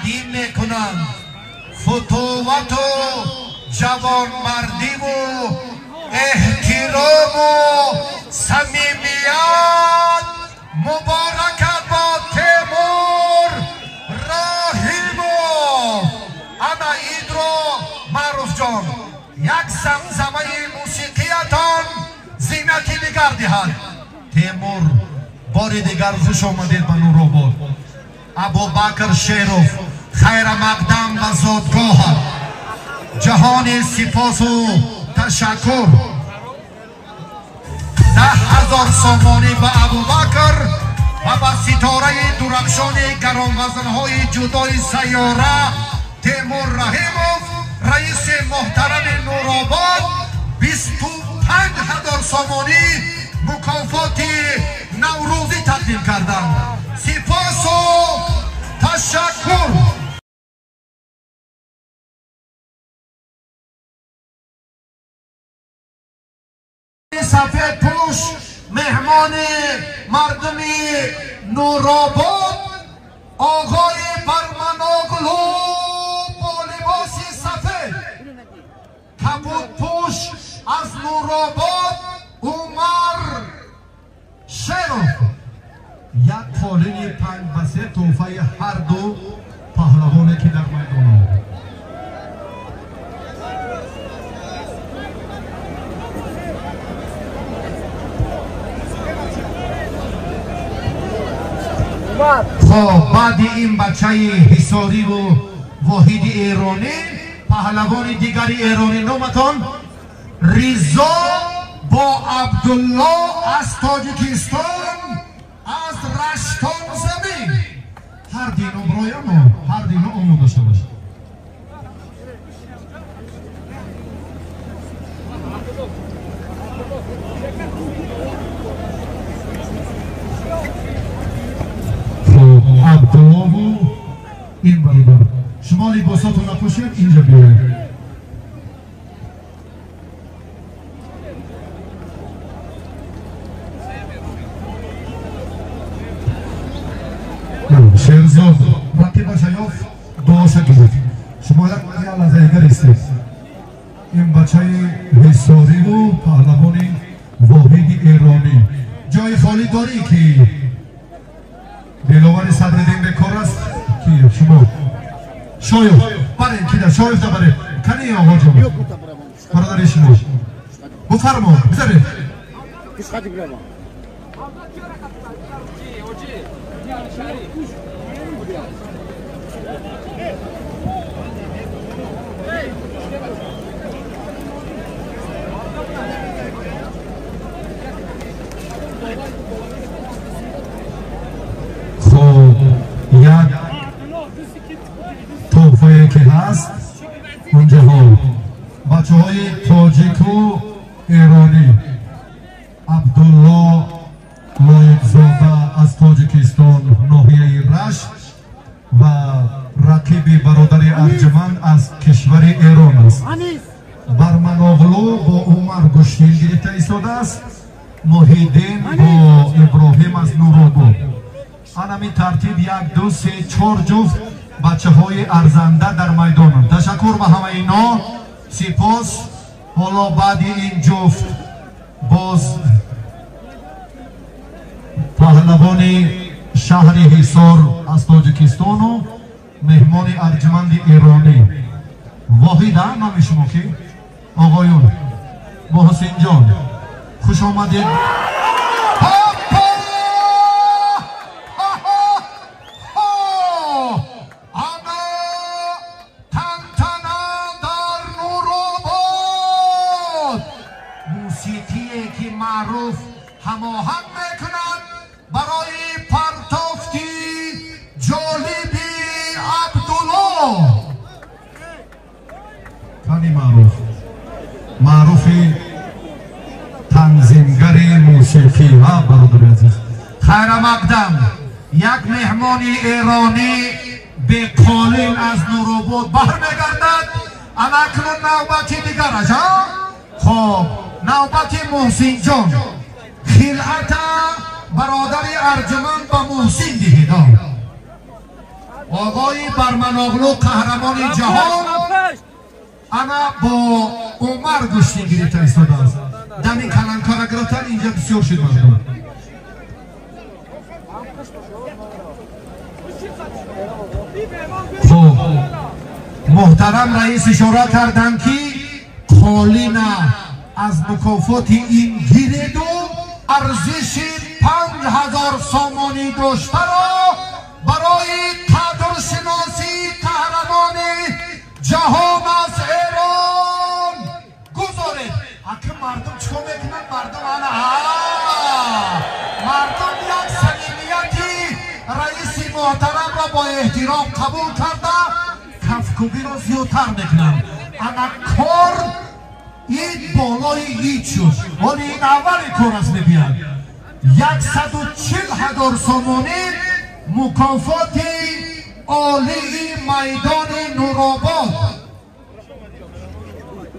Тақдим мекунанд футувату ҷавонмардиву эҳтирому самимият. Муборакат бо Темур Раҳимов. Ана идро Маъруфҷон як замзамаи мусиқиятон зинати дигар диҳад. Темур, бори дигар хуш омадед ба Нуробод. Абубакр Шеров, хайрамақдам ба зодгоҳат. Ҷаҳони сипосу ташаккур. 10,000 сомонӣ ба Абубакр ва ба ситораи дурахшони гаронвазнҳои ҷудои сайёра Темур Раҳимов, раиси муҳтарами Нуробод, 25,000 сомонӣ мукофоти наврӯзӣ тақдим карданд. Сипосу ташаккур. Сафедпӯш меҳмони мардуми Нуробод оғои Барманоғлу бо либоси сафед, кабудпӯш аз Нуробод Умар Шеров. Як қолини 5-3 тӯҳфаи ҳар ду паҳлавоне ки дар майдонанд. Хоб, баъди ин бачаи ҳисориву воҳиди эронӣ, паҳлавони дигари эронӣ номатон Ризо бо Абдулло аз Тоҷикистон, аз Раштон замин. Ҳар дино броямо, ҳар дино омода шавад. Абдуллову ин бародар, шумо либосотон напӯшед, инҷа биёед. Шерзод рақибаша ёфт, дуоша гирифт. Шумо як лаҳза дигар истед. Ин бачаи ҳисориву паҳлавони воҳиди эронӣ. Ҷои холӣ дорӣ ки Диловари Садриддин бекор аст? Ки шумо Шоев баред, кида Шоев баред. Кани оғоҷон бародари шумо буфармо, бизаред. Хоб, як тӯҳфае ки ҳаст унҷаҳо бачаҳои тоҷику эронӣ. Абдулло Лоиқзода аз Тоҷикистон, ноҳияи Рашт, ва рақиби бародари арҷманд аз кишвари Эрон аст. Барманоғлу бо Умар гӯштин гирифта истодааст. Муҳиддин бо Иброҳим аз Нуробод. Анами тартиб 1, 2, 3, 4 ҷуфт бачаҳои арзанда дар майдонанд. Ташаккур ба ҳамаи ино. Сипос. Ҳоло баъди ин ҷуфт боз паҳлавони шаҳри Ҳисор аз Тоҷикистону меҳмони арҷманди эронӣ. Воҳида номи шумо ки? Оғоюн Муҳсинҷон, хуш омадед. Ана тантана дар Нуробод. Мусиқие ки маъруф ҳамоҳанг мекунад барои партофти ҷолиби Абдулло. Кани маъруф, маъруфи танзимгари мусиқӣ. Ҳа, бародари азиз, хайрамақдам. Як меҳмони эронӣ беқолин аз Нуробод бармегардад. Анакнун навбати дигараш. Хоб, навбати Муҳсинҷон. Хилъата бародари арҷуманд ба Муҳсин диҳед. Оғои Барманоғлу қаҳрамони ҷаҳон ана бо Умар гӯштин гирифта истодааст. Дами каланкара гирифтан инҷа бисёр шуд мардум. Хуб, муҳтарам раис ишора карданд, ки қолина аз мукофоти ин гиреду арзиши 5000 сомонӣ доштаро барои қадршиносии қаҳрамони ҷаҳон аз Эрон гузоред. Аки мардум чикор мекунанд? Мардум ана мардум як самимияти раиси муҳтарамро бо эҳтиром қабул карда кафкӯбиро зиёдтар мекунанд. Ана кор ид болои ид шуд. Ҳоли ин аввали кор аст мегӯянд. 140 000 сомонӣ мукофоти олии майдони Нуробод.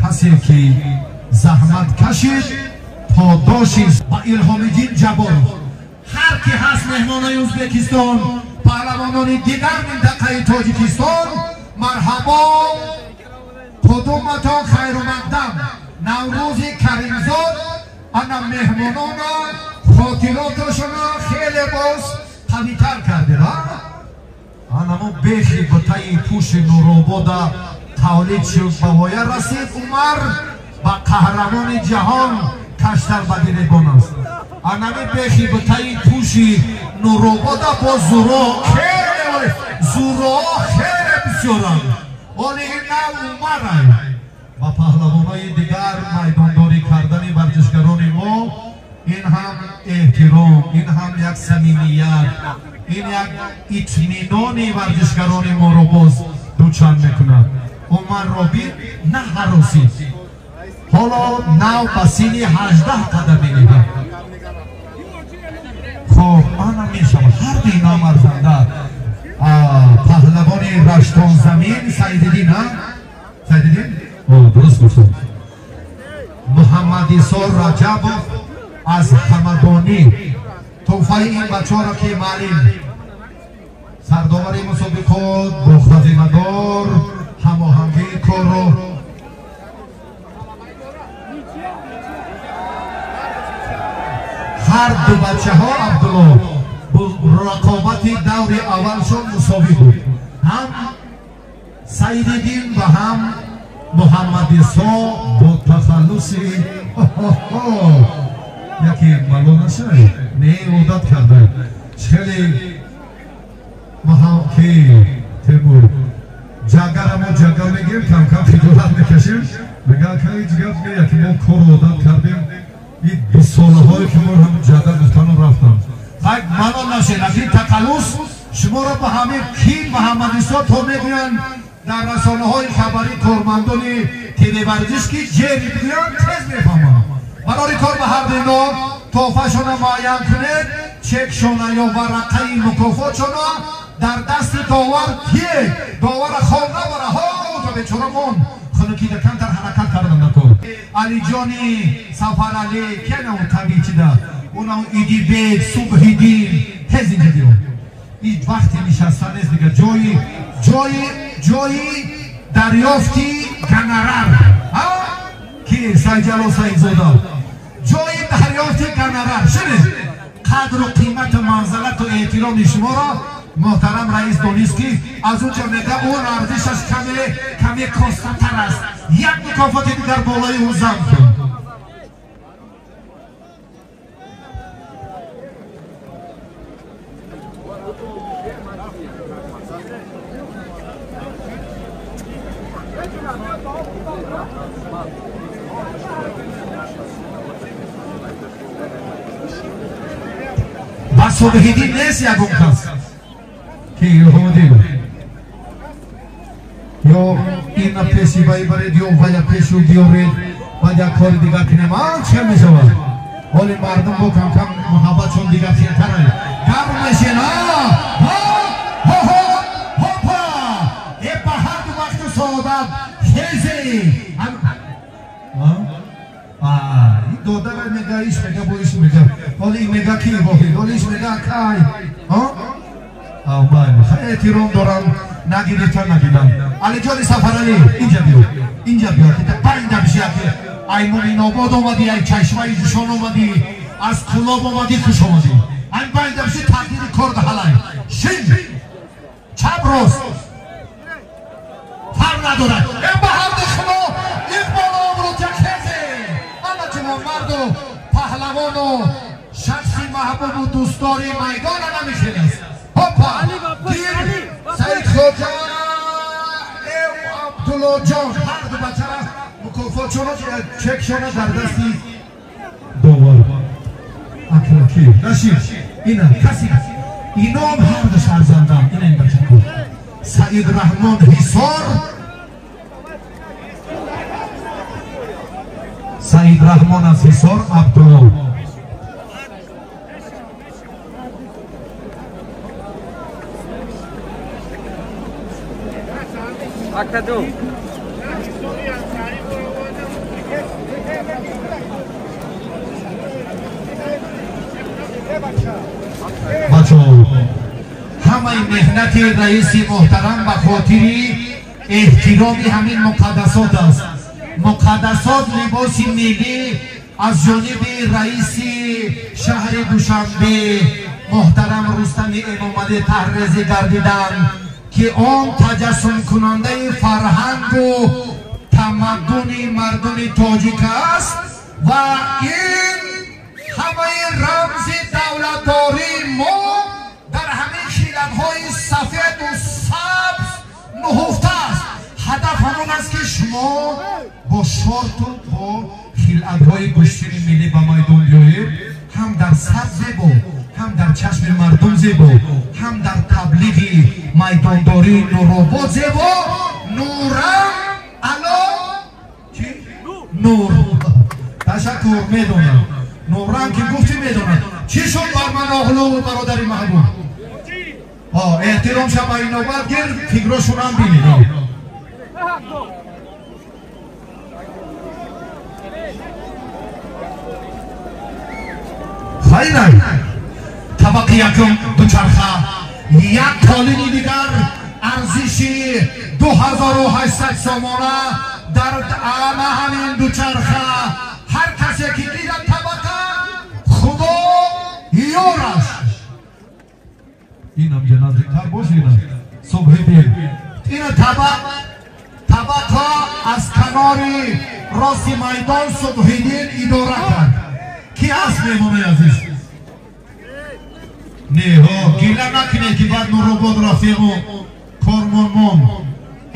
Касе ки заҳмат кашид подоши ба Илҳомиддин Ҷабборов. Ҳар ки ҳаст меҳмонои Ӯзбекистон, паҳлавонони дигар минтақаи Тоҷикистон, марҳабо, қудуматон хайрумақдам. Наврӯзи Каримзод ана меҳмонона хотироташона хеле боз қавитар кардед. Анамо бехи бутаи пӯши Нуробода тавлид шуд, ба воя расид. Умар ба қаҳрамони ҷаҳон каштар ба гиребон аст. Анами бехи бутаи пӯши Нуробода бо зуро хеле зуро хеле бисёранд. Оли ин нав Умарай ва паҳлавонои дигар майдондорӣ кардани варзишгарони мо ин ҳам эҳтиром, ин ҳам як самимият, ин як итминони варзишгарони моро боз дучанд мекунад. Умарро бин, на ҳаросид. Ҳоло нав ба синни 18 қадам мениҳад. Хоб, ана мешавад ҳар ду инам арзанда. Паҳлавони Раштонзамин Саидиддин, Саидиддин? Дуруст гуфтам. Муҳаммадисо Раҷабов аз Ҳамадонӣ. Тӯҳфаи ин бачаҳоро ки маълим сардовари мусобиқот бо хазинадор ҳамоҳангии корро ҳар ду бачаҳо Абдулло рақобати даври аввалшон мусовӣ буд. Ҳам Саидиддин ва ҳам Муҳаммадисо бо тахаллуси яке мало нашавед, не одат карда хеле ки Темур ҷагара мо ҷагар мегирем, кам-кам хиҷолат мекашем, мегӯяд ҳеҷ гап не, яке мо корро одат кардем. Ин бистсолаҳое ки мо ҳамин ҷагар гуфтану рафтам. Хай мало нашед, акин тақаллус шуморо ба ҳамин ки Муҳаммадисо то мегӯянд дар расонаҳои хабарӣ кормандони телеварзиш ки ҷери бигӯянд тез мефаҳманд. Барори кор ба ҳар ду ино тӯҳфашона муайян кунед, чекшона ё варақаи мукофотшона дар дасти довар кие? Довара хоб набара, ҳо то бечора мон. Хунукида камтар ҳаракат кардам дар кор. Алиҷони Сафаралӣ кена он табичида, унам Идибек, Субҳиддин тез инҷа биё. Ин вақти нишастан нест дигар, ҷои ҷои ҷои дарёфти гонорар. Ки Сайҷало Саидзода ҷои дарёфти гонорар. Шунед, қадру қимату манзалату эҳтироми шуморо муҳтарам раис донист, ки аз он ҷо мега он арзишаш каме костатар аст. Як мукофоти дигар болои ӯ зам кун. Ба Субҳиддин нест ягон кас ки Илҳомиддин ё ина пеши вай баред ё вая пешу биёред, баъд як кори дигар кунем. Чӣ мешавад? Ҳоли мардум бо кам-кам муҳаббатшон дигар хелтарай. Гарм мешен. Ҳопа! Э ба ҳар ду вақту саодат хезе. Ин додарай мега, иш мега, бо иш мега. Ҳоли ин мега ки воҳид, ҳоли иш мега кай. Майли, эҳтиром дорам, нагирифта нагидам. Алиҷони Сафаралӣ, инҷа биё, инҷа биё, байнда бишия ки ай Муминобод омадӣ, ай Чашмаи Ҷӯшон омадӣ, аз Кӯлоб омадӣ, хуш омадӣ. Ай байнда биши, тақдири кор даҳалай. Шин! Чап рост. Фарқ надорад. Э ба ҳарду шумо иқболу обрӯ хезе. Ана ҷавонмарду паҳлавону шахси маҳбубу дӯстдори майдона намешинас. Ҳопа! Гир Саид Хоҷа Абдуллоҷон ҳарду бачара мукофотшоно чекшона дар дасти довар. Акраки нашид. Ина каси ином ҳарду фарзандам. Ина ин бачако. Саид Раҳмон Ҳисор, Саид Раҳмон аз Ҳисор, Абдулло. Акаду. Бачаҳо, ҳамаи меҳнати раиси муҳтарам ба хотири эҳтироми ҳамин муқаддасот аст. Муқаддасот либоси миллӣ аз ҷониби раиси шаҳри Душанбе муҳтарам Рустами Эмомалӣ таҳрезӣ гардиданд, ки он таҷассумкунандаи фарҳангу тамаддуни мардуми тоҷик аст ва ин ҳамаи рамзи давлатдории мо дар ҳамин хилатҳои сафеду сабз нуҳуфта аст. Ҳадаф ҳамон аст, ки шумо бо шорту бо хилатҳои гӯштини миллӣ ба майдон биёед, ҳам дар сар зебо, ҳам дар чашми мардум зебо, ҳам дар таблиғи майдондории Нуробод зебо. Нурам ало чи? Нур. Ташаккур, медонам. Нурам ки гуфтӣ медонам. Чӣ шуд бар ман оғлу бародари маҳбуб? Эҳтиром шава инобат гир, фикрошонам бинед. Хайрай. Табақи якум дучарха, як қолини дигар арзиши 2800 сомона дар ана ҳамин дучарха. Ҳар касе ки гирад табақа, Худо ёраш. Инам ҷа наздиктар бош, ина субҳи дил. Ина табақа аз канори рости майдон Субҳиддин идора кард. Ки ҳаст меҳмонои азиз? Не, ҳо, гила накунед, ки баъд Нуробод рафтему кормон мон.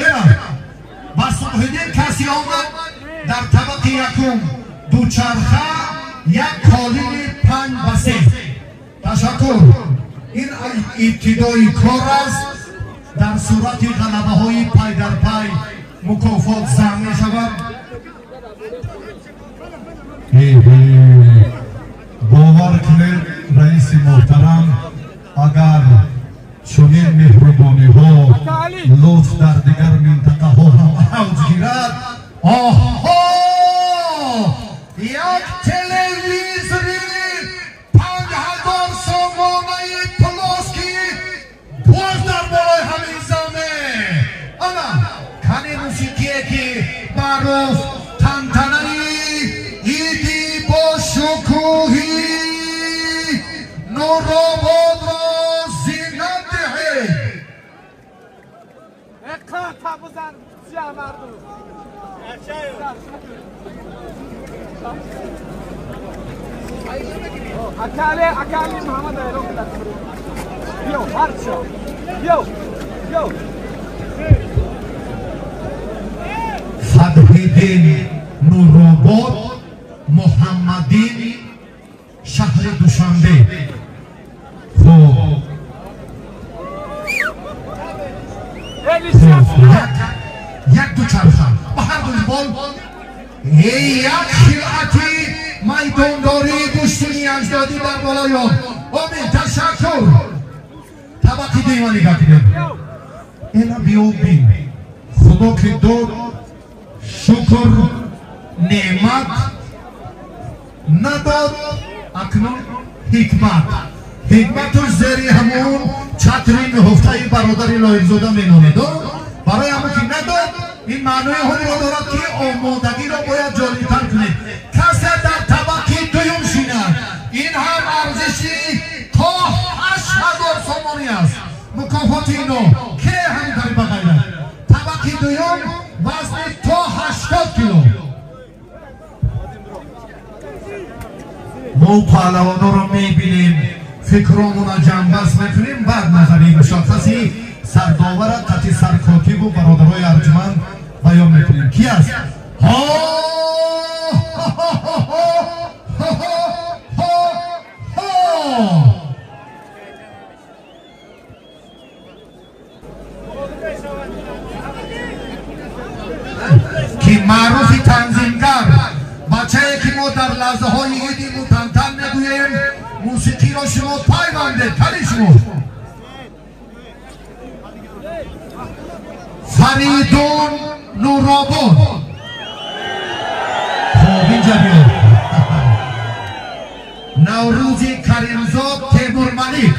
Ина ба Субҳиддин касе омад дар табақи якум дучарха, як қолини 5 ба 3. Ташаккур. Ин ибтидои кор аст. Дар сурати ғалабаҳои пай дар пай мукофот зам мешавад. Бовар кунед, раиси муҳтарам, агар чунин меҳрубониҳо, лутф дар дигар минтақаҳо ҳам авҷ гирад, оҳо, як телевизори 5000 сомонаи плоский боз дар болои ҳамин заме. Ана кани мусиқие ки маъруф тантанаи иди бошукӯҳи Нурободро зинат диҳед. Akali, Akali Muhammad Yo, Harcho. Yo, yo. Фатҳиддин Нуробод, Муҳаммадин, шаҳри Душанбе. Хуб, як дучарха ба ҳар ду бол, як хилъати майдондории гӯштини аҷдодӣ дар болои он. Омин, ташаккур. Табақи дуюма нигоҳ кунед. Ина биё бин, Худо ки дод, шукр, неъмат надод, акнун ҳикмат. Ҳикматуш зери ҳамун Чатри ниҳуфтаи бародари Лоиқзода меномед. Барои ҳамон ки надод, ин маънои онро дорад, ки омодагиро бояд ҷолибтар кунед. Касе дар табақи дуюм шинад, ин ҳам арзиши то 8000 сомонӣ аст. Мукофоти ино ке ҳамтари ба ғайрат. Табақи дуюм вазни то 80 кило. Мо паҳлавонҳоро мебинем, фикромона ҷамъбаст мекунем, баъд назари мушаххаси сардовара қати саркотибу бародарои арҷуманд баён мекунем. Ки аст? Ки маъруфи танзимгар, бачае ки мо дар лаҳзаҳои иди мутантан мегӯем, мусиқиро шумо пайвандед, кали шумо. Фаридун Нуробод. Хоб, инҷа биё. Наврӯзи Каримзод Темурмалик.